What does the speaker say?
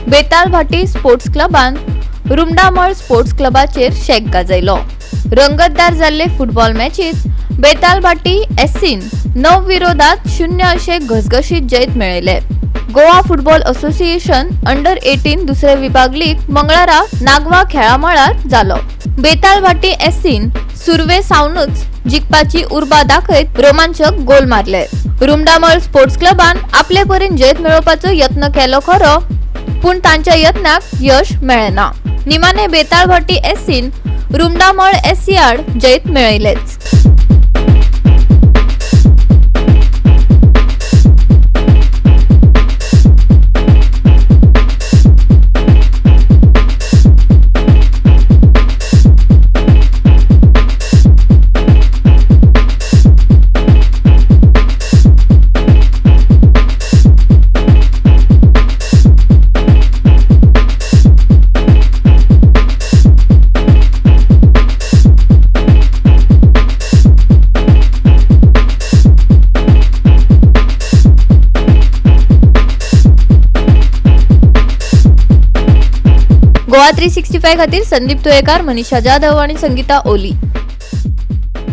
Betalbatim sports क्लबान Rumdamol sports क्लबाचेर शेक गाजयलो. रंगतदार जाल्ले football मॅचीत Betalbatim एससीन 9-0 अशें घसघशीत जैत मेळयले. गोवा फुटबॉल असोसिएशन अंडर 18 दुसरे विभाग लीग मंगळारा नागवा खेळा मळार जालो. बेतालभाटी एससीन सुरवे सावनूच जिखपाची उर्बा दाखयत रोमांचक गोल मारले. रुमडामळ स्पोर्ट्स क्लबान आपले परीन जैत मेळोवपाचो यत्न केलो खरो, पूण तांच्या यत्नाक यश मेळ्ळें ना. निमाणे बेतालभाटी एससीन रुमडामळ एससी आड जैत मेळयलेच. गोवा 365 खातीर संदीप तुयेकार, मनीषा जाधव आणि संगीता ओली.